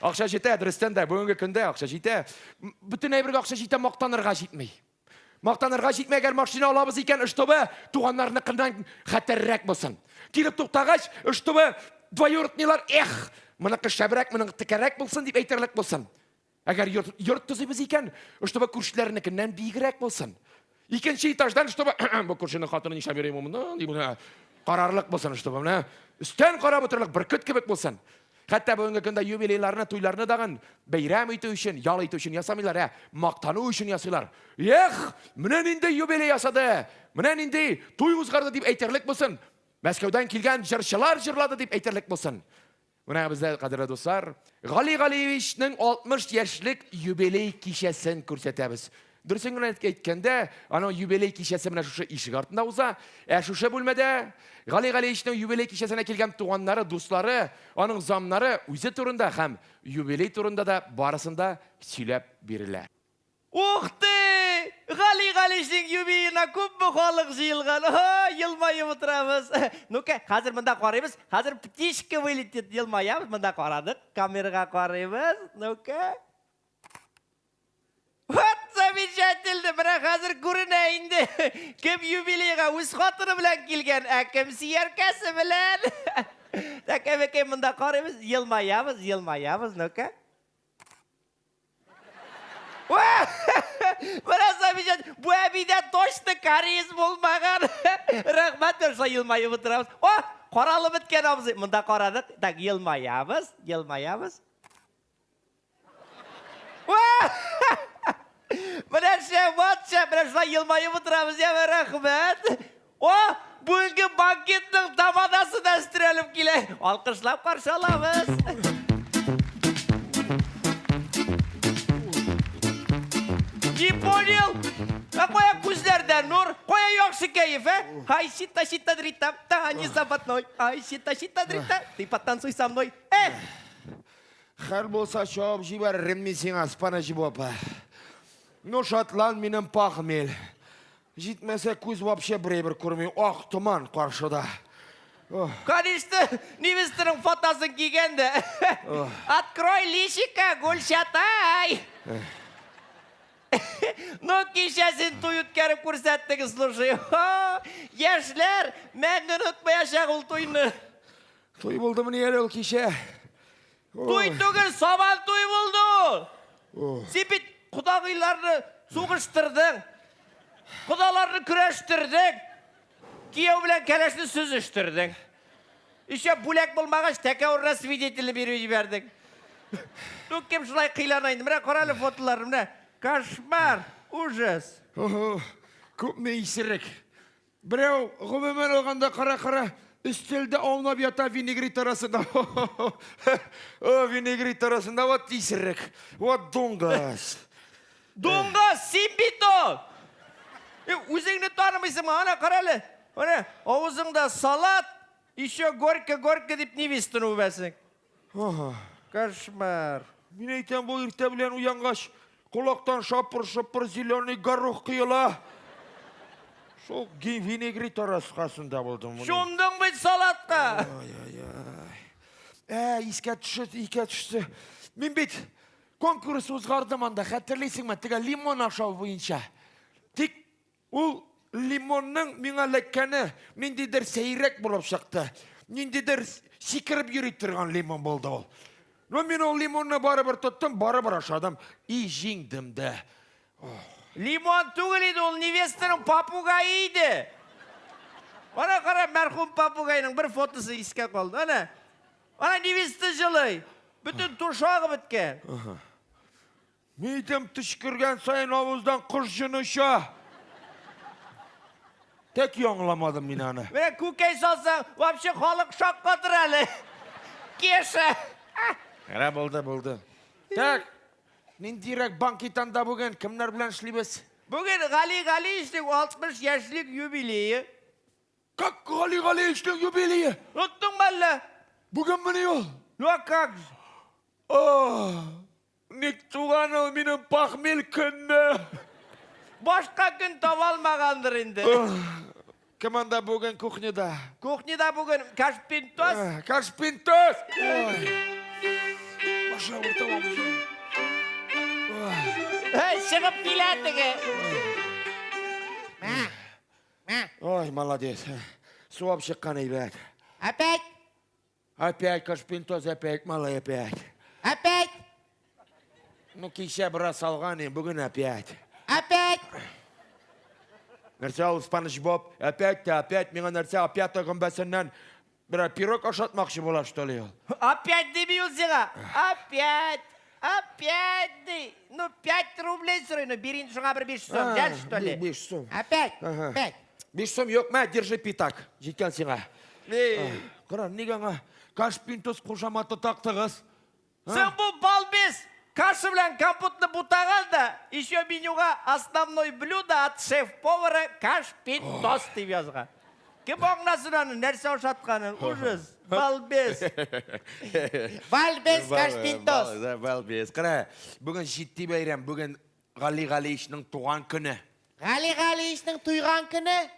Акча җитә, дөрестән дә, бүгенге көндә акча җитә. Бөтен әйбергә акча җитә, мактанырга җитми. Мактанырга җитми, әгәр машина алабыз икән, чтобы туганнарныкыннан хәтәррәк булсын. Килеп туктагач, чтобы двоюродныйлар, эх, моныкы шәбрәк, моныкы текәрәк булсын дип әйтерлек булсын. Әгәр йорт, йорт төзибез икән, чтобы күршеләрнекеннән биегрәк булсын. Икенче этаждан, чтобы бу күршенең хатыны нишләп йөри монда, дип менә карарлык булсын, чтобы менә өстән карап утырырлык бөркет кебек булсын. Хәтта бүгенге көндә юбилейларны, туйларны дагын бәйрәм итү өчен, ял итү өчен ясамыйлар, ә мактану өчен ясыйлар. Эх, менә нинди юбилей ясады, менә нинди туй узгарды дип әйтерлек булсын. Мәскәүдән килгән җырчылар җырлады дип әйтерлек булсын. Менә бездә, кадерле дуслар, Гали Галиевичның 60 яшьлек юбилей кичәсен күрсәтәбез. Дөресен генә әйткәндә, аның юбилей кичәсе менә шушы ишек артында уза. Ә шушы бүлмәдә Гали Галиевичның юбилей кичәсенә килгән туганнары, дуслары, аның замнары үзе турында һәм юбилей турында да барысын да сөйләп бирелә. Ух ты! Гали Галишның юбилеена күпме халык җыелган. Ха, елмаеп утырабыз. Ну-ка, хәзер монда карыйбыз. Хәзер птичка вылетит, елмаябыз. Монда карадык, камерага карыйбыз. Ну-ка. Вот замечательно! Менә хәзер күренә инде. Кем юбилейга үз хатыны белән килгән, ә кем сөяркәсе белән. Так, әбекәй, монда карыйбыз, елмаябыз, елмаябыз. Ну-ка. Менә замечательно. Бу әбидә точно кариес булмаган. Рәхмәт, шулай елмаеп утырабыз. О, каралып беткән абзый. Монда карадык. Так, елмаябыз, елмаябыз. Менә шәп, вот шәп, менә шулай елмаеп утырабыз, яме, рәхмәт. О, бүгенге банкетның тамадасы да өстерәлеп килә. Алкышлап каршы алабыз. Не понял? Ә кая күзләрдә нур, кая яхшы кәеф, ә? Ай, сита, сита, дрита, та, не заводной. Ай, сита, сита, дрита, ты потанцуй со мной. Эх! Хәл булса чабып җибәререм мин сиңа, Спанаҗиба апа. Ну, шатлан минем пахмель. Җитмәсә, күз вообще берәйбер күрми, ак томан каршыда. Конечно, невестаның фотосын кигән дә. Открой личико, Гульчатай! Ну, кичә син туй үткәреп күрсәттең, слушай. Яшьләр мәңге онытмаячак ул туйны. Туй булдымыни әле ул кичә? Туй түгел, сабан туй булды ул. Син бит кодагыйларны сугыштырдың. Кодаларны көрәштердең. Кияү белән кәләшне сөзештердең. Еще бүләк булмагач, тәкә урынына свидетельне биреп җибәрдең. Ну, кем шулай кыйлана инде? Менә кара әле фотоларны, менә. Кошмар, ужас. Күпме исерек. Берәү, гомумән алганда, кара-кара, өстәлдә аунап ята винегрет арасында. О, винегрет арасында, вот исерек, вот дуңгыз. Дуңгыз, син бит ул! Э, үзеңне танымыйсыңмы? Ана, кара әле. Менә, авызыңда салат, еще горько-горько дип невестаны үбәсең. Ага. Кошмар. Мин әйтәм, бу иртә белән уянгач, колактан шапыр-шопыр зеленый горох коела. Шул винегрет арасында булдым. Чумдың бит салатка. Ай-ай-ай. Ә, искә төште, искә төште. Мин бит конкурс узгардым анда, хәтерлисеңме? Теге лимон ашау буенча. Тик Ул лимонның миңа эләккәне ниндидер сәйрәк булып чыкты. Ниндидер сикереп йөри торган лимон булды ул. Но мин ул лимонны барыбер тоттым, барыбер ашадым и җиңдем дә. Лимон түгел иде ул, невестаның попугае иде. Ана кара, мәрхүм попугайның бер фотосы искә калды. Ана. Ана невеста җылый. Бөтен тушагы беткән. Мин әйтәм, төчкергән саен авыздан кош җене оча. Тәки аңламадым мин аны. Менә күкәй салсаң, вообще халык шаккатыр әле. Кеша. Менә булды, булды. Так, ниндирәк банкет анда бүген? Кемнәр белән эшлибез? Бүген Гали Галиевичның 60 яшьлек юбилее. Как Гали Галиевичның юбилее? Оныттыңмы әллә? Бүгенмени ул? Ну а как же? Ох! Ник туган ул минем пахмел көнне? Башка көн таба алмагандыр инде. Кем анда бүген кухняда? Кухняда бүген кашпинтос. Кашпинтос! Ой. Башы авырта абый. Эй, чыгып килә теге. Ой, молодец. Суап чыккан әйбәт. Опять? Опять кашпинтоз, опять, малай, опять. Опять? Ну, кичә бераз салган идем, бүген опять. Опять? Нәрсә ул Спанч Боб? Опять те, опять миңа нәрсә опята гөмбәсеннән берәр пирог ашатмакчы була, что ли ул? Опять дими ул сиңа. Опять. Опять ди. Ну, 5 рублей сорый, ну, бир инде шуңа бер 5 сум, жәл, что ли? 5 сум. Опять? Ага. Опять? 5 сум юк, мә, держи пятак. Җиткән сиңа. Эй. Кара, нигә аңа Кашпинтоз кушаматы тактыгыз? Соң бу балбес каша белән компотны бутаган да, еще менюга основной блюдо от шеф-повара кашпинтос дип язган. Кем аңласын аны, нәрсә ашатканын? Ужас, балбес. Балбес Кашпинтос. Балбес. Кара, бүген җитди бәйрәм, бүген Гали Галиевичның туган көне. Гали Галиевичның туйган көне?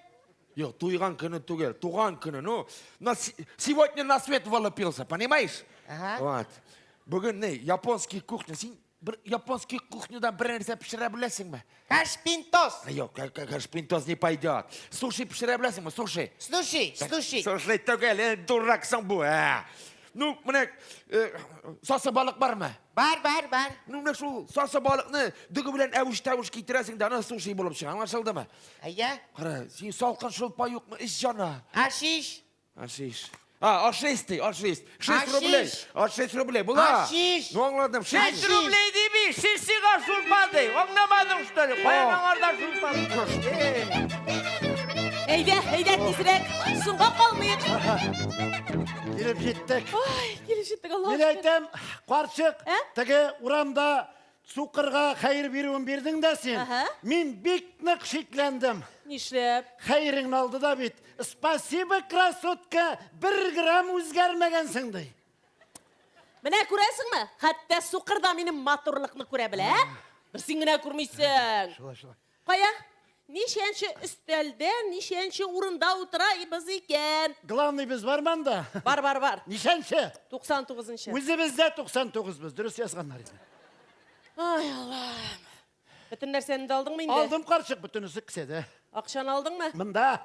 Юк, туйган көне түгел, туган көне. Ну, на, сегодня на свет вылупился, понимаешь? Ага. Вот. Бүген не, японский кухня. Син бер японский кухнядан бер нәрсә пешерә беләсеңме? Кашпинтос. Юк, кашпинтос не пойдет. Суши пешерә беләсеңме? Суши. Слушай, слушай. Слушай түгел, дураксың бу, ә. Ну, менә сасы балык бармы? Бар, бар, бар. Ну, менә шул сасы балыкны дөге белән әвеш-тәвеш китерәсең дә, аны суши булып чыга. Аңлашылдымы? Әйе. Кара, син салкын шулпа юкмы? Эч җана. Ашиш. Ашиш. А, ашиш ди, ашиш. 6 Ашиш. рублей. 6 рублей. Була. Ашиш. Ну, аңладым. 6 6 рублей дими, 6 сиңа шулпа ди. Аңламадың, что ли? Каян аңардан шулпа? Әйдә, әйдә тизрәк. Соңга калмыйк. Килеп җиттек. Ай, килеп җиттек, Аллаһ. Мин әйтәм, карчык, Ә? теге урамда сукырга хәер бирүен бирдең дә син. Әһә. Мин бик нык шикләндем. Нишләп? Хәереңне алды да бит. Спасибо, красотка, бер грамм үзгәрмәгәнсең ди. Менә күрәсеңме? Хәтта сукыр да минем матурлыкны күрә белә, ә? Бер син генә күрмисең. Шулай, шулай. Кая? Ничәнче өстәлдә, ничәнче урында утыра ибез икән? Главный без бармы анда? Бар, бар, бар. Ничәнче? 99-нчы. Үзебез дә 99 без, дөрес язганнар иде. Ай, Аллам. Бөтен нәрсәне дә алдыңмы инде? Алдым карчык, бөтенесе кесәдә. Акчаны алдыңмы? Монда.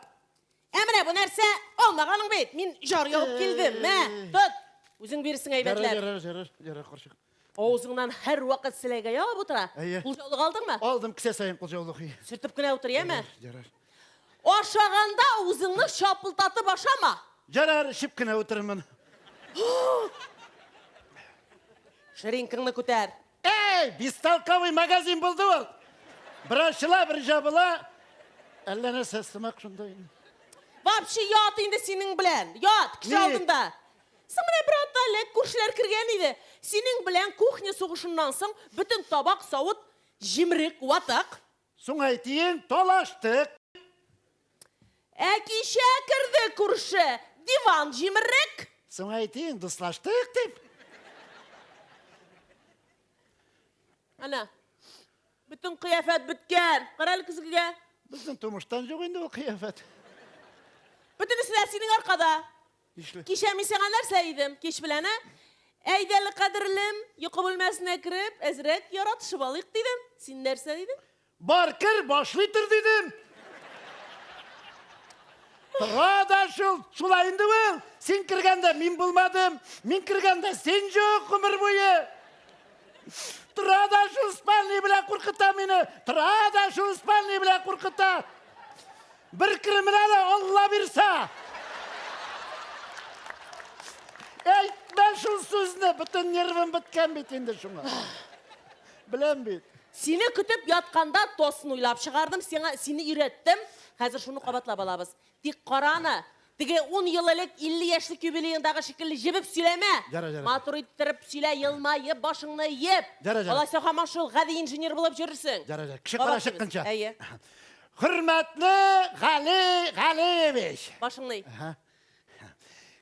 Ә менә бу нәрсә алмаганың бит. Мин җар ягып килдем. Мә, тот. Үзең бирсең әйбәтләп. Ярар, ярар, ярар, карчык. Авызыңнан һәрвакыт селәгәй ягып утыра. Әйе. Кулҗаулык алдыңмы? Алдым, кесә саен кулҗаулык. Сөртеп кенә утыр, яме? Ярар. Ашаганда авызыңны шапылдатып ашама. Ярар, эчеп кенә утырырмын. Ширинкаңны күтәр. Эй, бестолковый магазин булды ул. Бер ачыла, бер жабыла. Әллә нәрсә сымак шунда инде. Вообще ят инде синең белән. Ят, кеше Ни? алдында. Соң менә бер атна элек күршеләр кергән иде. Синең белән кухня сугышыннан соң бөтен табак, савыт җимерек, ватык. Соң әйтиең, талаштык. Ә кичә керде күрше, диван җимерек. Соң әйтиең, дуслаштык дип. Ана, бөтен кыяфәт беткән. Кара әле көзгегә. Безнең тумыштан юк инде ул кыяфәт. Бөтенесе дә синең аркада. Нишле? Кичә мин сиңа нәрсә идем? Кич белән, ә? Әйдә әле, кадерлем, йокы бүлмәсенә кереп, әзрәк яратышып алыйк, дидем. Син нәрсә дидең? Бар кер, башлый тор, дидем. Тора да шул, шулай инде ул. Син кергәндә мин булмадым, мин кергәндә син юк гомер буе. Тора да шул спальный белән куркыта мине. Тора да шул спальный белән куркыта. Бер кеременә дә Алла бирсә. Әйтмә шул сүзне, бөтен нервым беткән бит инде шуңа. Беләм бит. Сине көтеп ятканда тосын уйлап чыгардым, сиңа сине өйрәттем. Хәзер шуны кабатлап алабыз. Тик кара аны, теге 10 ел элек 50 яшьлек юбилееңдагы шикелле җебеп сөйләмә. Ярар, ярар. Матур иттереп сөйлә, елмаеп, башыңны иеп. Ярар, ярар. Алайса һаман шул гади инженер булып йөрерсең. Ярар, ярар. Кеше кара Кабатлыйбыз. чыкканча. Әйе. Хөрмәтле Гали Галиевич. Башыңны ий.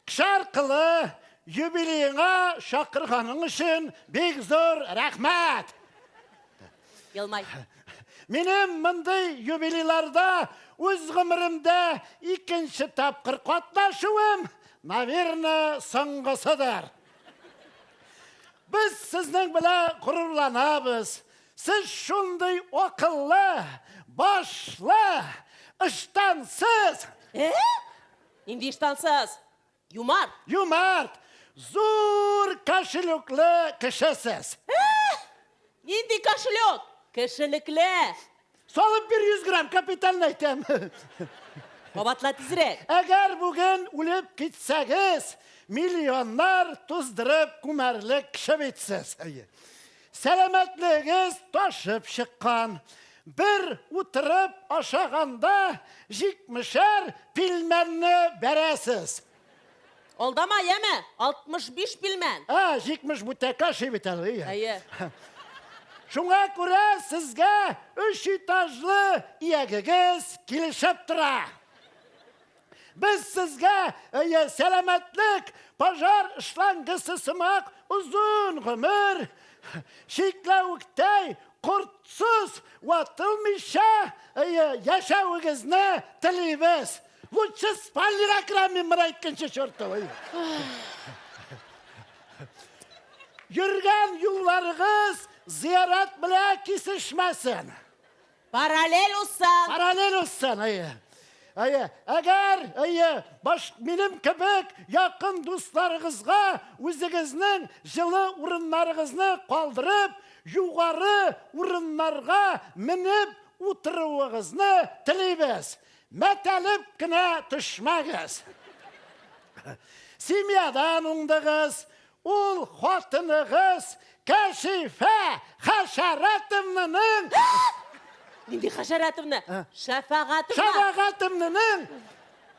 Кеше аркылы юбилееңа чакырганың өчен бик зур рәхмәт. Елмай. Минем мондый юбилейларда үз гомеремдә икенче тапкыр катнашуым, наверное, соңгысыдыр. Без сезнең белән горурланабыз. Сез шундый акыллы, башлы, ыштансыз. Э? Нинди ыштансыз? Юмарт. Юмарт, зур кошелеклы кешесез. Э? Нинди кошелек? Кешелекле. Салып бир 100 грамм, капитально әйтәм. Кабатла тизрәк. Әгәр бүген үлеп китсәгез, миллионнар туздырып күмәрлек кеше бит сез. Әйе. Сәламәтлегегез ташып чыккан. Бер утырып ашаганда җитмешәр пилмәнне бәрәсез. Алдама, яме, 65 пилмән. А, 70 бүтәкә ашый бит әле. Әйе. Шуңа күрә сезгә өч этажлы иягегез килешеп тора. Без сезгә әйе, сәламәтлек, пожар шлангысы сымак озын гомер, чикләвектәй кортсыз ватылмыйча әйе, яшәвегезне телибез. Лучше спальныйга керәм мин менә әйткәнче чертовый. Йөргән юлларыгыз зиярат белән кисешмәсен. Параллель узсын. Параллель узсын, әйе. Әйе, әгәр, әйе, баш минем кебек якын дусларыгызга үзегезнең җылы урыннарыгызны калдырып, югары урыннарга менеп утыруыгызны телибез. Мәтәлеп кенә төшмәгез. Семьядан уңдыгыз, ул хатыныгыз Кәшифә Хәшәрәтовнаның Нинди Хәшәрәтовна? Шәфәгатовна. Шәфәгатовнаның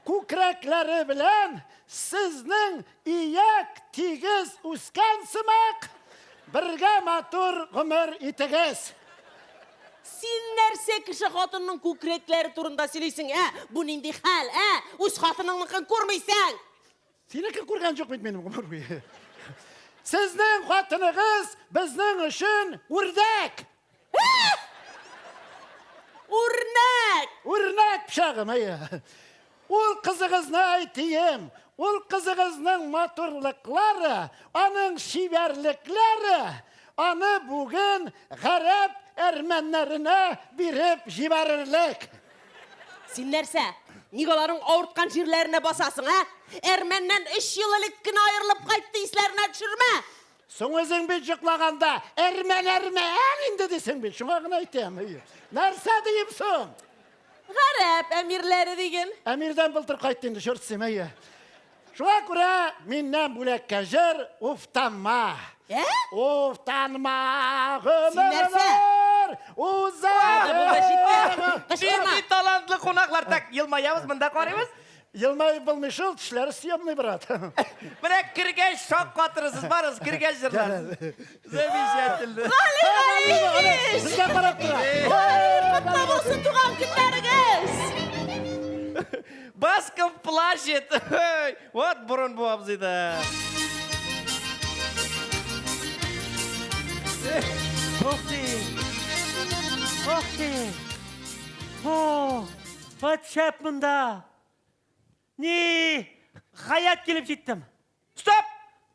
күкрәкләре белән сезнең ияк тигез үскән сымак, бергә матур гомер итегез. Син нәрсә кеше хатынының күкрәкләре турында сөйлисең, ә? Бу нинди хәл, ә? Үз хатыныңныкын күрмисең! Синеке күргән юк бит минем гомер буе. Сезнең хатыныгыз безнең өчен үрдәк! Үрнәк! Үрнәк пычагым, әйе. Ул кызыгызны әйтием, ул кызыгызның матурлыклары, аның чибәрлекләре аны бүген гарәп әрмәннәренә биреп җибәрерлек. Син нәрсә? Ник аларның авырткан җирләренә басасың, ә? Әрмәннән өч ел элек кенә аерылып кайтты, исләренә төшермә! Соң үзең бит йоклаганда әрмән әрмән инде дисең бит, шуңа гына әйтәм. Нәрсә дием соң? Гарәп әмирләре диген. Әмирдән былтыр кайтты инде, черт с ним, әйе. Шуңа күрә миннән бүләккә җыр Уфтанма. Ә? Уфтанма Син нәрсә? гомерләр уза. Булды, җитте. Кычкырма. Нинди талантлы кунаклар. Так, елмаябыз, монда карыйбыз. Елмаеп булмый шул, тешләре съемный, брат. Менә кергәч шаккатырсыз, барыгыз кергәч җырларсыз. Замечательно. Гали Галиевич! Сезгә карап тора. Котлы булсын туган көннәрегез! Басков плачет. Вот борын бу абзыйда. Ух ты! Ух ты! О, вот шәп монда! Ни, гаять килеп җиттем. Стоп!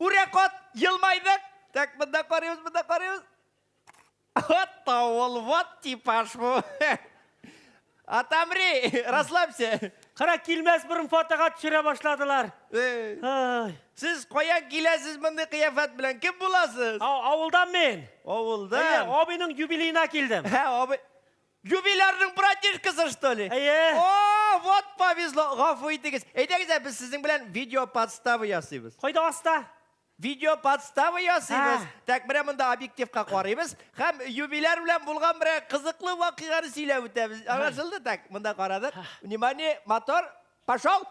Үрә кат, елмайдык. Так, монда карыйбыз, монда карыйбыз. Вот тавыл, вот типаж бу. Отомри, расслабься. Кара, килмәс борын фотога төшерә башладылар. Эй, Ай, Сез каян киләсез мондый кыяфәт белән? Кем буласыз? Авылдан мин. Авылдан. Әйе, абыйның юбилеена килдем. Һә, абый. Юбилярның братишкасы, что ли? Әйе. О, вот повезло. Гафу итегез. Әйдәгез, ә, без сезнең белән видео подстава ясыйбыз. Кайда аста? Видео подстава ясыйбыз. Ә. Так, менә монда объективка карыйбыз һәм юбиляр белән булган бер кызыклы вакыйганы сөйләп үтәбез. Аңлашылды? Так, монда карадык. Внимание, мотор, пошел.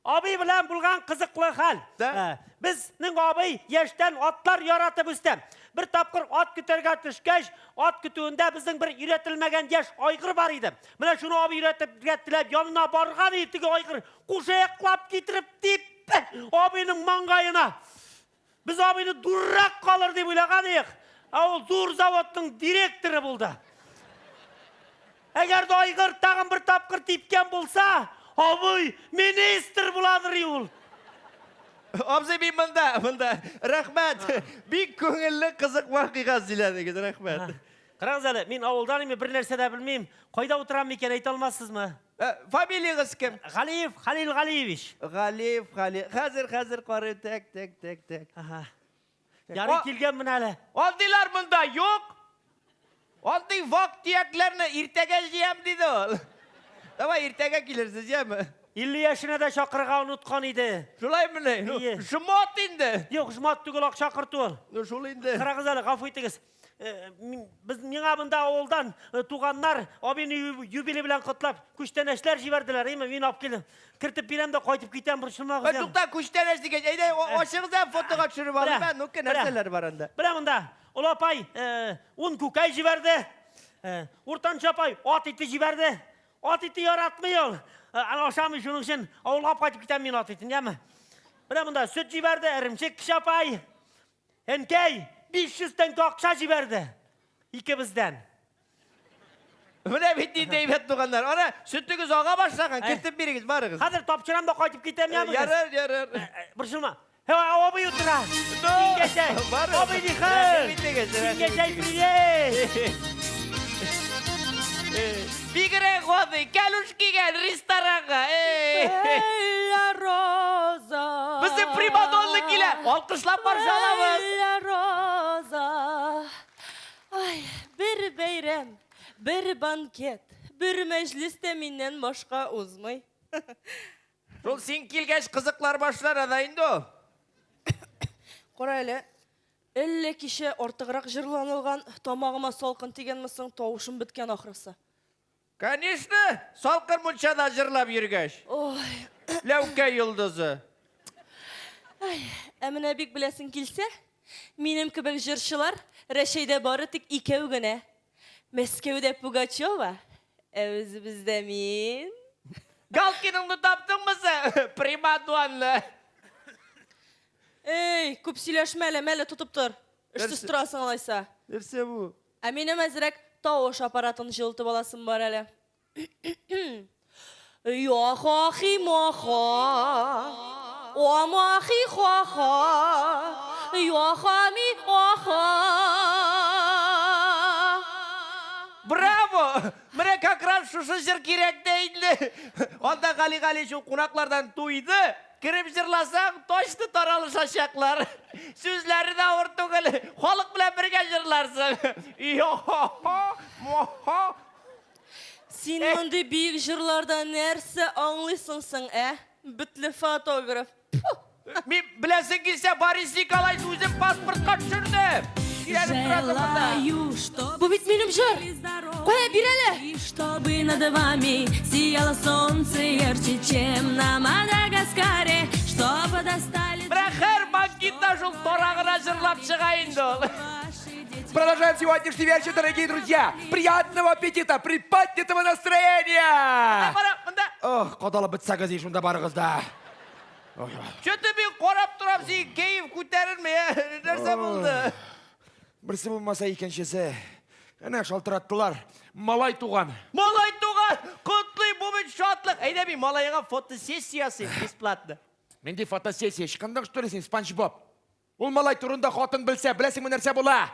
Абый белән булган кызыклы хәл. Да. Ә, Безнең абый яшьтән атлар яратып үсте. Бер тапкыр ат көтәргә төшкәч, ат көтүендә безнең бер өйрәтелмәгән яшь айгыр бар иде. Менә шуны абый өйрәтергә теләп янына барган иде, теге айгыр кушаяклап китереп типте абыйның маңгаена. Без абыйны дурак калыр дип уйлаган идек, ә ул зур заводның директоры булды. Әгәр дә айгыр тагын бер тапкыр типкән булса, абый министр буладыр и ул. Абзый, мин монда, монда. Рәхмәт. Бик күңелле, кызык вакыйга сөйләдегез, рәхмәт. Карагыз әле, мин авылдан инде бер нәрсә дә белмим. Кайда утырам микән, әйтә алмассызмы? Э, фамилиягез кем? Галиев Халил Галиевич. Галиев Халил. Хәзер, хәзер карыйм. Так, так, так, так. Ага. Ярый килгәнмен әле. Андыйлар монда юк. Андый вак-төякләрне иртәгә җыям, диде ул. Давай иртәгә килерсез, яме? 50 яшенә дә чакырырга оныткан иде. Шулаймыни? Ну, Ие. жмот инде. Юк, жмот түгел, акча кырту ул. Ну, шул инде. Карагыз әле, гафу итегез. Э, без миңа монда авылдан э, туганнар абины юбилей белән котлап күчтәнәчләр җибәрделәр, әйме, мин алып килдем. Кертеп бирәм дә кайтып китәм, борчылмагыз. Э, тукта, күчтәнәч дигәч, әйдә, ачыгыз да фотога төшереп алыйм, ә? Ну-ка, нәрсәләр бар анда? Менә монда олы апай ун күкәй җибәрде. Уртанчы апай ат ите җибәрде. Ат ите яратмый ул. Аны ашамый, шуның өчен авылга алып кайтып китәм мин ат итен, яме. Менә монда сөт җибәрде, эремчек кече апай. Әнкәй 500 тәңкә акча җибәрде. Икебездән. Менә бит нинди әйбәт туганнар. Ана, сөтегез ага башлаган, кертеп бирегез, барыгыз. Хәзер тапшырам да кайтып китәм, яме. Ярар, ярар. Борчылма. Һә, абый утыра. Сиңгәчәй. Абый ни хәл? Сиңгәчәй, привет. Бигрәк гади, кәлүш кигән ресторанга. Әллә роза. Безнең примадонна килә. Алкышлап каршы алабыз. Әллә роза. Ай, бер бәйрәм, бер банкет, бер мәҗлес тә миннән башка узмый. Шул син килгәч кызыклар башлана да инде ул. Кара әле, әллә кичә артыграк җырланылган, тамагыма салкын тигәнме соң, тавышым беткән ахрысы. Конечно, салкын мунчада җырлап йөргәч. Ой. Ләүкә йолдызы. Ай, ә менә бик беләсең килсә, минем кебек җырчылар Рәчәйдә бары тик икәү генә. Мәскәүдә Пугачева, ә үзебездә мин. Галкиныңны таптыңмы син? Примадонна. Эй, күп сөйләшмә әле, мәле тотып тор. Эшсез торасың алайса. Нәрсә бу? Ә минем әзрәк тавыш аппаратын җылытып аласым бар әле. Яха-хи-маха, омахи-ха-ха, яха-ми-аха. Браво! Менә как раз шушы җыр кирәк тә инде. Анда Гали Галич ул кунаклардан туйды. Кереп җырласаң, точно таралышачаклар. Сүзләре дә авыр түгел. Халык белән бергә җырларсың. Йо-хо-хо, мо-хо. Син мондый биек җырларда нәрсә аңлыйсың соң, ә? Бетле фотограф. Тьфу! Мин беләсең килсә, Борис Николаевич үзем паспортка төшерде. Өйрәнеп торасың монда. Желаю, чтобы Бу бит минем җыр. были здоровы, Кая, бир әле. И чтобы над вами сияло солнце ярче, чем на Мадагаскаре, чтобы достали Менә һәр банкетта шул тарагына җырлап чыга инде ул. ваши дети. Продолжаем сегодняшний вечер, дорогие друзья. Приятного аппетита, приподнятого настроения! Кара, монда Ох, кадалып бетсәгез и шунда барыгыз да. Ой, ой. Чё-то мин карап торам, син кәеф күтәрелми, ә? Нәрсә булды? Берсе булмаса икенчесе. Әнә шалтыраттылар. Малай туган. Малай туган! Котлыйм, бу бит шатлык. Әйдә мин малайга фотосессия ясыйм, бесплатно. Нинди фотосессия? Ычкындың что ли син, Спанч Боб? Ул малай турында хатын белсә, беләсеңме нәрсә була?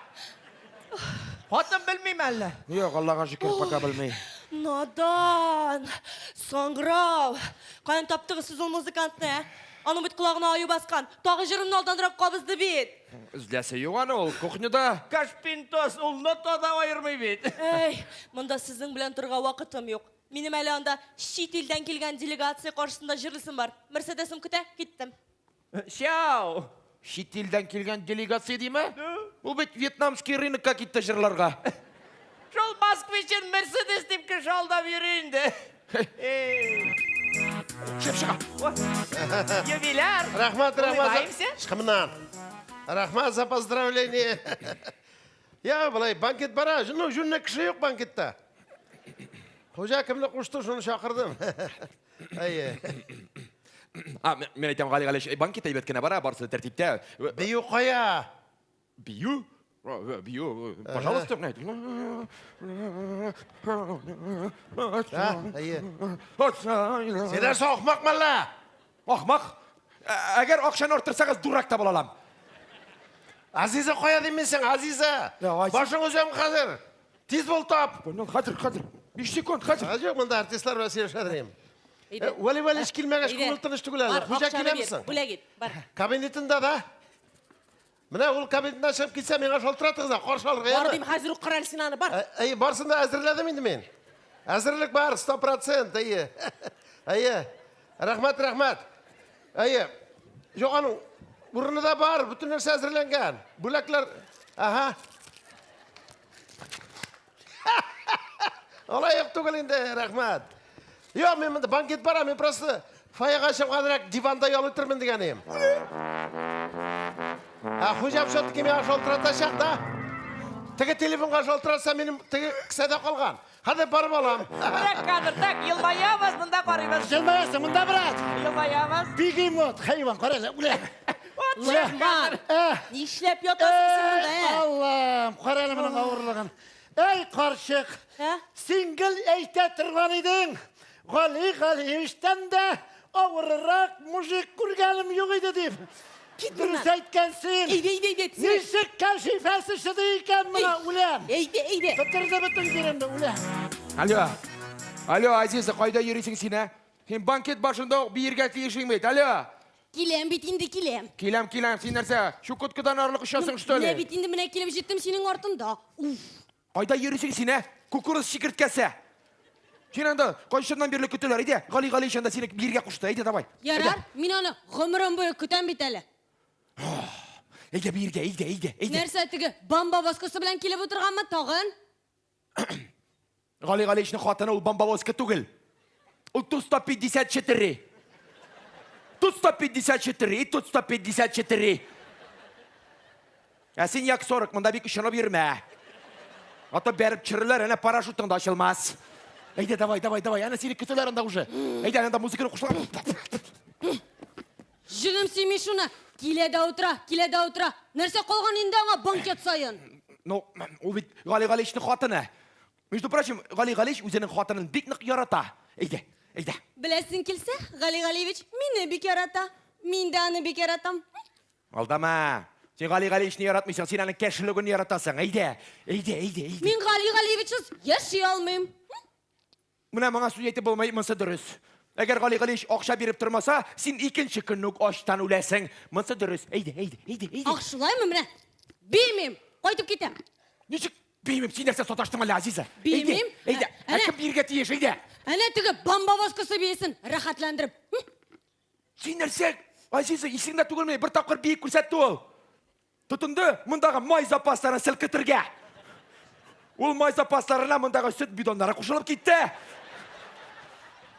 Хатын белмиме әллә? Юк, Аллага шөкер, пока белми. Надан! Саңгырау! Каян таптыгыз сез ул музыкантны, ә? Аның бит колагына аю баскан. Тагы җырымны алданрак кабызды бит. Эзләсе юк аны, ул кухняда. Кашпинтос, ул нота да аермый бит. Әй, монда сезнең белән торырга вакытым юк. Минем әле анда чит илдән килгән делегация каршысында җырлыйсым бар. Мерседесым көтә, киттем. Чао! Чит илдән килгән делегация диме? Ул бит вьетнамский рынокка китте җырларга. Шул москвичен Мерседес дип кеше алдап йөри инде. Шеф чыга. Юбиляр. Рәхмәт, рәхмәт. Улыбаемся? Чыкмыннан. Рәхмәт за поздравление. Я, болай банкет бара. Ну, жүнне кеше юк банкетта. Хуҗа кемне кушты, шуны чакырдым. Әйе. А, мин әйтәм, Гали Галич, банкет әйбәт кенә бара, барысы да тәртиптә. Бию кая? Бию? Бию, пожалуйста, менә. Әйе. Син нәрсә ахмак мәллә? Ахмак? Әгәр акчаны арттырсагыз, дурак та була алам. Азиза кая дим мин сиңа, Азиза? Башың өзәм хәзер. Тиз бул тап. Ну, хәзер, хәзер. 5 секунд, хәзер. Хәзер юк, монда артистлар белән сөйләшә идем. Вәли Вәлич килмәгәч, күңел тыныч түгел әле. Хуҗа киләме соң? Бүләк ит, бар. Кабинетында да. Менә ул кабинетыннан чыгып китсә, миңа шалтыратыгыз да, каршы алырга. Бар дим, хәзер үк кара әле син аны, бар. Әйе, барысын да әзерләдем инде мин. Әзерлек бар, 100%, әйе. Әйе. Рәхмәт, рәхмәт. Әйе. Юк, аның урыны да бар, бөтен нәрсә әзерләнгән. Бүләкләр. Ага. Алай юк түгел инде, рәхмәт. Юк, мин монда банкет бара, мин просто фойега чыгып әзрәк диванда ял итермен дигән идем. Ә хуҗа все-таки миңа шалтыратачак да. Теге телефонга шалтыратса, минем теге кесәдә калган. Хәзер барып алам. Менә кадр, так, елмаябыз, монда карыйбыз. Елмаясың, монда брат. Елмаябыз. Бегемот, хайван, кара әле, үлә. Лохман, нишләп ятасың син монда, ә? Аллам, кара әле моның авырлыгын. Әй, карчык, син гел әйтә торган идең. Гали Галиевичтән дә авыррак мужик күргәнем юк иде дип. Кит Дөрес әйткәнсең. Әйдә, әйдә, әйдә. тизрәк. Ничек кәшифәсе чыдый икән моңа, үләм. Әйдә, әйдә. Бетерде бөтен җиремне, үләм. Алло. Алло, Азиза, кайда йөрисең син, ә? Син банкет башында ук биергә тиешең бит. Алло. Киләм бит инде, киләм. Киләм, киләм. Син нәрсә, Чукоткадан арлык очасың, что ли? Менә бит инде менә килеп җиттем синең артында. Уф. Кайда йөрисең син, ә? Кукуруз чикерткәсе. Син анда кайчаннан бирле көтәләр. Әйдә, Гали Галиевич анда сине биергә кушты. Әйдә, давай. Ярар, мин аны гомерем буе көтәм бит әле. Әйдә биергә, әйдә, әйдә, әйдә. Нәрсә теге бомба воскасы белән килеп утырганмы тагын? Гали Галиевичның хатыны ул бомбовозка түгел. Ул Ту-154. Ту-154 и Ту-154. Ә син Як-40, монда бик очынып йөрмә. А то бәреп төшерерләр, әнә парашютың да ачылмас. Әйдә, давай, давай, давай, әнә сине көтәләр анда уже. Әйдә, анда музыканы кушыла. Җенем сөйми шуны. Килә дә утыра, килә дә утыра. Нәрсә калган инде аңа банкет саен? Ну, ул бит Гали Галиевичның хатыны. Между прочим, Гали Галиевич үзенең хатынын бик нык ярата. Әйдә, әйдә. Беләсең килсә, Гали Галиевич мине бик ярата. Мин дә аны бик яратам. Алдама. Син Гали Галиевичны яратмыйсың, син аның кәшелеген яратасың. Әйдә, әйдә, әйдә, әйдә. Мин Гали Галиевичсыз яши алмыйм. Менә моңа сүз әйтеп булмый, монсы дөрес. Әгәр Гали Галиевич акча биреп тормаса, син икенче көнне үк ачтан үләсең. Монсы дөрес. Әйдә, әйдә, әйдә, әйдә. Ах, шулаймы менә? Бимим, кайтып китәм. Ничек бимим? Син нәрсә саташтың әллә, Азиза? Бимим. Әйдә, әйдә. Ә кем бирергә тиеш, әйдә. Әнә теге бомбовозкасы биясен рәхәтләндереп. Син нәрсә, Азиза, исеңдә түгелме? Бер тапкыр биек күрсәтте ул. Тотынды мондагы май запасларын селкетергә. Ул май запасларына мондагы сөт бидоннары кушылып китте.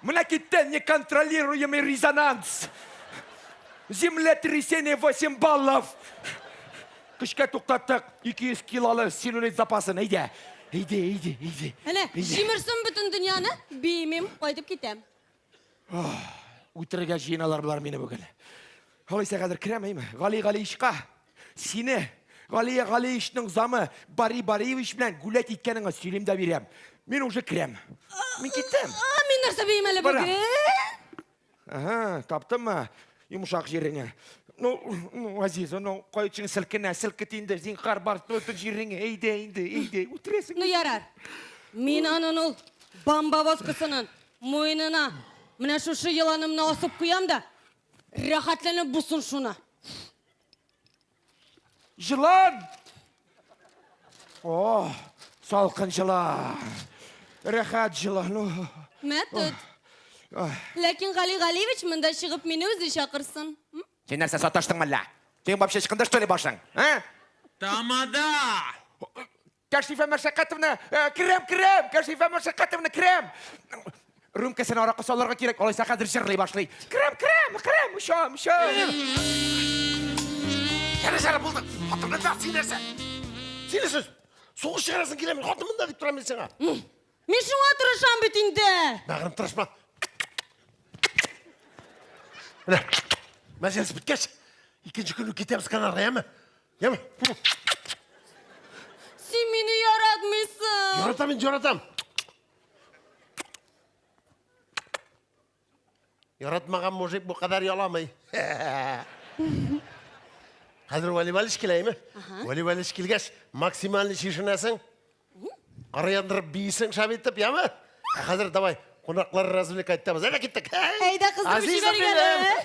Менә китте неконтролируемый резонанс. Землетрясение 8 баллов. Көчкә туктаттык 200 килолы целлюлит запасын. Әйдә, әйдә, әйдә, әйдә. Әнә, җимерсен бөтен дөньяны, бимим, кайтып китәм. Үтерергә җыеналар болар мине бүген. Алайса хәзер керәм, әйме? Гали Галиевичка сине Галия Галиевичның замы Бари Бариевич белән гулять иткәнеңә сөйлим дә бирәм. Мин уже керәм. Мин киттем. А, мин нәрсә бейем әле бүген? Ага, таптыммы? Йомшак җиреңе. Ну, ну, Азиза, ну, кайчың селкенә, селкет инде, зинһар бар, бөтен җиреңе, әйдә инде, әйдә, үтерәсең. Ну, ярар. Мин анын ул бомбовозкасынын муенына менә шушы еланымны асып куям да, рәхәтләнеп бусын шуны. Җылан! О, салкын җылан. Рәхәт җылан. Мә, тот. Ләкин Гали Галиевич монда чыгып мине үзе чакырсын. Син нәрсә саташтың мәллә? Син вообще ычкынды что ли башың? А? Тамада! Кәшифә Мәшәкатовна, э, керәм, керәм, Кәшифә Мәшәкатовна, керәм. Рюмкасына аракы салырга кирәк, алайса хәзер җырлый башлый. Керәм, керәм, керәм, очам, очам. Ярар, ярар, булды. Хатынны да син нәрсә? Син нәрсә? Сугыш чыгарасың киләме? Хатын монда дип торам мин сиңа. Мин шуңа тырышам бит инде. Бәгырем тырышма. Менә, мәҗлес беткәч, икенче көнне китәбез Канарга, яме? Яме? Син мине яратмыйсың. Яратам инде, яратам. Яратмаган мужик бу кадәр яламый. Хәзер Вәли Вәлиш килә, әйме? Вәли Вәлиш килгәч, максимальный чишенәсең. Кара яндырып биисең шәп итеп, яме? Ә хәзер давай, кунаклар развлекать итәбез. Әйдә киттек. Әйдә кыздырып Азизым җибәрик әле. минем.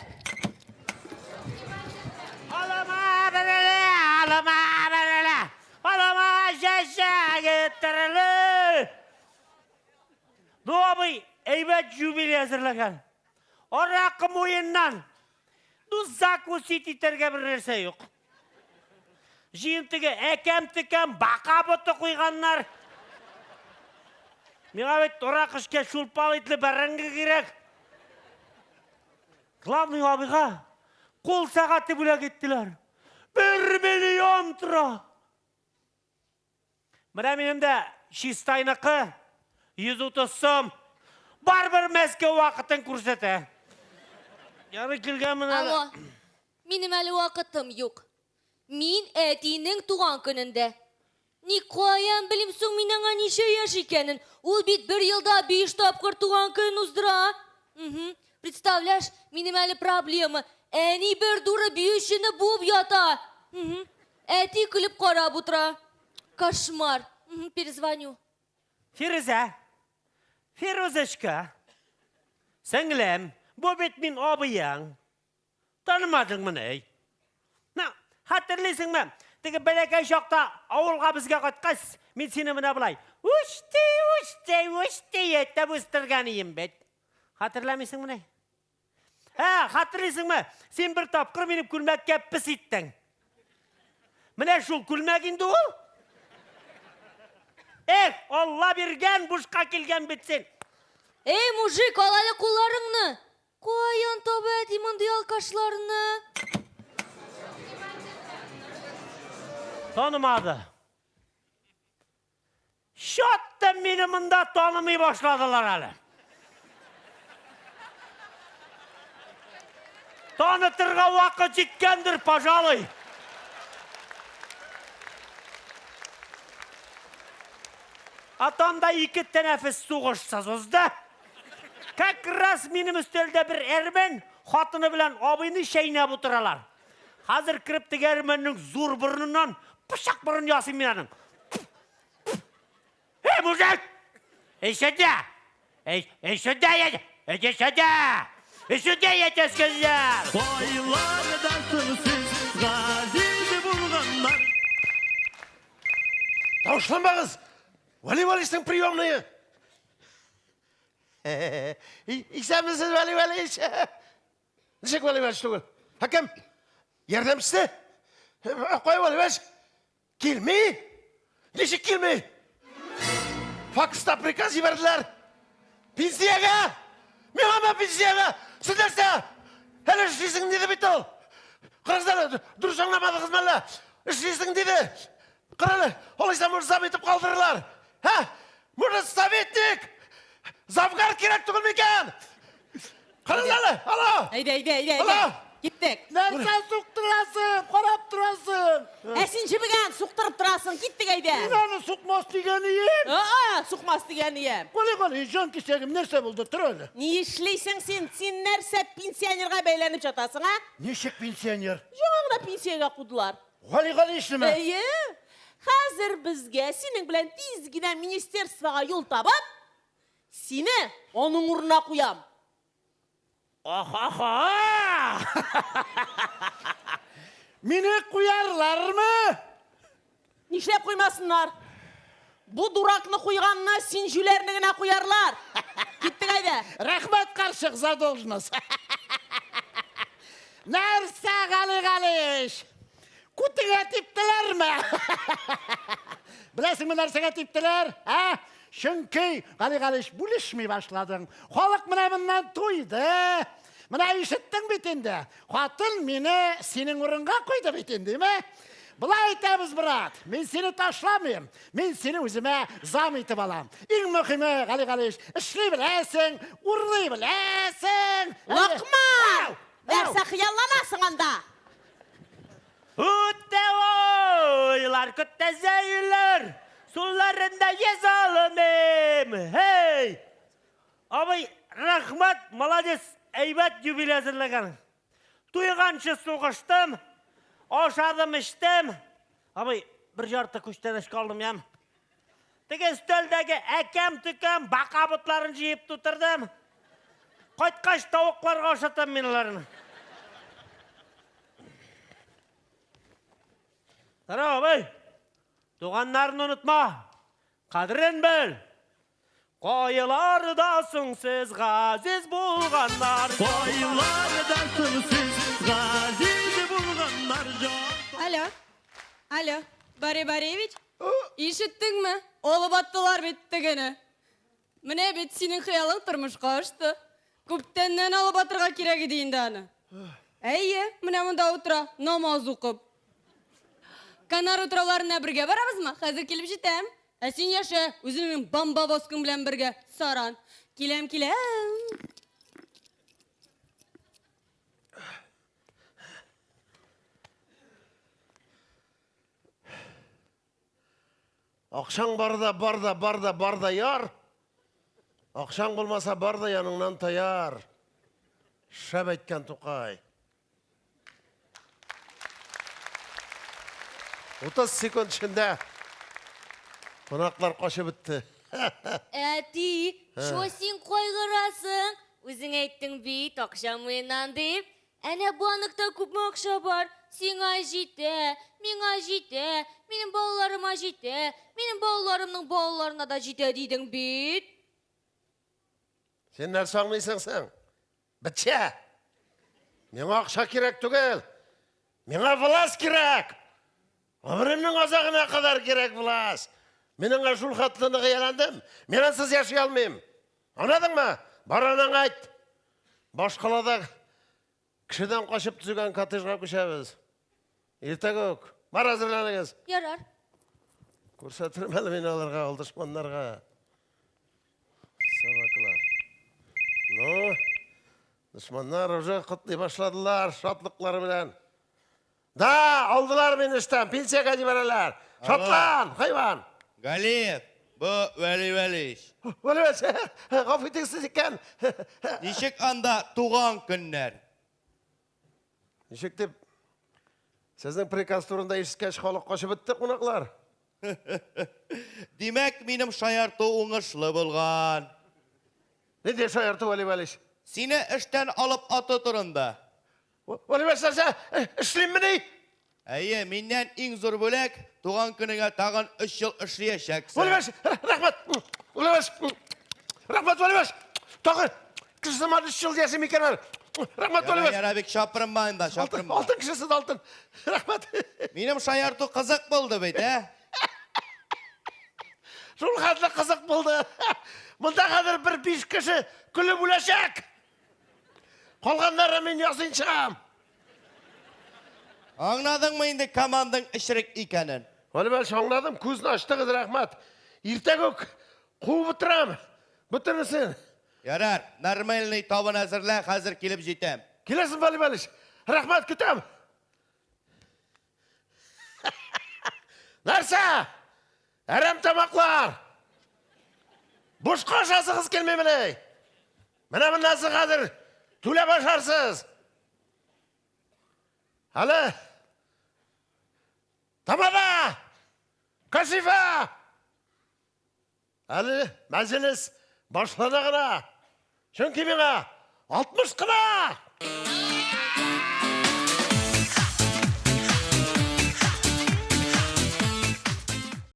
Алама бәрелә, алама бәрелә, алама чәчәге тереле. Ну, абый, әйбәт юбилей әзерләгән. Аракы муеннан. Ну, закусить итәргә бер нәрсә юк. Җыен теге әкәм-текәм бака боты куйганнар. Миңа бит аракы эчкәч шулпалы итле бәрәңге кирәк. Главный абыйга кул сәгате бүләк иттеләр. 1 миллион тора. Менә минем дә Чистайныкы 130 сум. Барыбер Мәскәү вакытын күрсәтә. Ярый килгәнмен әле. Алло, минем әле вакытым юк. Мин әтинең туган көнендә. Ник каян белим соң мин аңа ничә яшь икәнен? Ул бит бер елда 5 тапкыр туган көнен уздыра. Угу. Представляешь, минем әле проблема. Әни бер дура биючене буып ята. Угу. Әти көлеп карап утыра. Кошмар. Угу, перезвоню. Фирүзә. Фирүзәчкә. Сеңлем, бу бит мин абыең. Танымадыңмыни? На, хәтерлисеңме? Теге бәләкәй чакта авылга безгә кайткач, мин сине менә болай үсти, үсти, үсти итеп үстергән ием бит. Хәтерләмисеңмени? Ә, хәтерлисеңме? Син бер тапкыр минем күлмәккә пес иттең. Менә шул күлмәк инде ул. Эх, Алла биргән, бушка килгән бит син. Эй, мужик, ал әле кулларыңны. Каян таба әти мондый алкашларны? Танымады. Чат мине монда танымый башладылар әле. Танытырга вакыт җиткәндер, пожалуй. Атамда ике тәнәфес сугышсыз узды. Как раз минем өстәлдә бер әрмән хатыны белән абыйны чәйнәп утыралар. Хәзер кереп теге әрмәннең зур борыныннан пычак борын ясыйм мин аның. Эй, мужик! Эй, сюда! Эй, эй, сюда, я... Иди сюда! И сюда, я тебе сказал! Байлардасың сез, газиз булганнар. Тавышланмагыз! Вәли Вәлишнең приемные! Исәнмесез, Вәли Вәлиш! Ничек Вәли Вәлиш түгел? Ә кем? Ярдәмчесе? Кая Вәли Вәлиш? Килми? Ничек килми? Факста приказ җибәрделәр. Пенсиягә! Миңа пенсиягә! Сез нәрсә? Әле эшлисең диде бит ул. Карагыз әле, дөрес аңламадыгызмы әллә? Эшлисең диде. Кара әле, алайса может зам итеп калдырырлар. Һә? Может советник? Завгар кирәк түгел микән? Карагыз әле, алло! Әйдә, әйдә, әйдә, әйдә. Алло! Киттек. Нәрсә суктырасың? Карап торасың. Ә син җебегән, суктырып торасың. Киттек әйдә. Мин аны сукмас дигән ием. Аа, сукмас дигән ием. Гали, Гали, җан кисәгем, нәрсә булды? Тор әле. Ни эшлисең син? Син нәрсә пенсионерга бәйләнеп жатасың, а? Ничек пенсионер? Яңа гына пенсиягә кудылар. Гали Галишнеме? Әйе. Хәзер безгә синең белән тиз генә министерствога юл табып, сине аның урынына куям. Ахаха! Мине куярлармы? Нишләп куймасыннар? Бу дуракны куйганны син җүләрне генә куярлар. Киттек әйдә. Рәхмәт карчык за должность. Нәрсә, Гали Галиш? Күтеңә типтеләрме? Беләсеңме нәрсәгә типтеләр? Ә? Чөнки, Гали Галиш, бүлешми башладың. Халык менә моннан туйды. Менә ишеттең бит инде. Хатын мине синең урынга куйды бит инде, ме? Болай әйтәбез, брат. Мин сине ташламыйм. Мин сине үземә зам итеп алам. Иң мөһиме, Гали Галиш, эшли беләсең, урлый беләсең. Локман! Ау! Нәрсә хыялланасың анда? Үтә ойлар, көтә зәйләр, суларында йөз алымым. Hey! Абый, рәхмәт, молодец. әйбәт юбилей әзерләгән. Туйганчы сугыштым, ашадым, эчтем. Абый, бер ярты күчтәнәчкә алдым, ям. Теге өстәлдәге әкәм-төкәм бака ботларын җыеп тутырдым. Кайткач тавыкларга ашатам мин аларны. Тора, абый. Туганнарны онытма. Кадерен бел. Кайларда соң сез газиз булганнар? Кайларда соң сез газиз булганнар? Алло, алло, Бари Бариевич, ишеттеңме? Алып аттылар бит тегене. Менә бит синең хыялың тормышка ашты. Күптәннән алып атырга кирәк иде инде аны. Әйе, менә монда утыра, намаз укып. Канар утрауларына бергә барабызмы? Хәзер килеп җитәм. Ә син яшә, үзеңнең бомбовозкаң белән бергә, саран. Киләм, киләм. Акчаң бар да, бар да, бар да, бар да яр. Акчаң булмаса, бар да яныңнан таяр. Шәп әйткән Тукай. 30 секунд эчендә кунаклар качып бетте. Әти, шо син кайгырасың? Үзең әйттең бит, акча муеннан дип. Әнә банкта күпме акча бар. Сиңа җитә, миңа җитә, минем балаларыма җитә, минем балаларымның балаларына да җитә дидең бит. Син нәрсә аңлыйсың соң? Бетчә! Миңа акча кирәк түгел. Миңа власть кирәк. Гомеремнең азагына кадәр кирәк власть. Мин аңа шул хәтле нык ияләндем. Мин ансыз яши алмыйм. Аңладыңмы? Бар анаңа әйт. Башкалада кешедән качып төзегән коттеджга күчәбез. Иртәгә үк. Бар әзерләнегез. Ярар. Күрсәтермен әле мин аларга, ул дошманнарга. Собакалар. Ну, дошманнар уже котлый башладылар шатлыклары белән. Да, алдылар мине эштән, пенсиягә җибәрәләр. Шатлан, хайван. Галиев, бу Вәли Вәлиевич. Вәли Вәлиевич, гафу итегез сез икән. Ничек анда туган көннәр? Ничек дип? Сезнең приказ турында ишеткәч, халык качып бетте, кунаклар. Димәк, минем шаярту уңышлы булган. Нинди шаярту, Вәли Вәлиевич? Сине эштән алып ату турында. Вәли Вәлиевич, нәрсә, эшлиммени? Әйе, миннән иң зур бүләк, туган көнеңә тагын өч ел эшлиячәксең. Вәли Вәлиевич, рәхмәт! Вәли Вәлиевич, рәхмәт, Вәли Вәлиевич! Тагын кеше сыман өч ел яшим икән әле. Рәхмәт, Вәли Вәлиевич! Яра, бик чапырынма инде, чапырынма. Алтын кешесе алтын. Рәхмәт. Минем шаярту кызык булды бит, ә? Шул хәтле кызык булды. Монда хәзер бер биш кеше көлеп үләчәк. Калганнары мин ясыйм чыгам. Аңладыңмы инде командаң эчерек икәнен? Вәли Вәлиевич, аңладым, күзне ачтыгыз, рәхмәт. Иртәгә үк куып бетерәм. Бөтенесен. Ярар, нормальный табын әзерлә, хәзер килеп җитәм. Киләсең, Вәли Вәлиевич. Рәхмәт, көтәм. Нәрсә? Әрәм тамаклар! Бушка ашасыгыз килмимени? Менә моннан соң хәзер түләп ашарсыз. Әле Тамада! Кашифа! Әле мәҗлес башлана гына. Чөнки миңа 60 кына!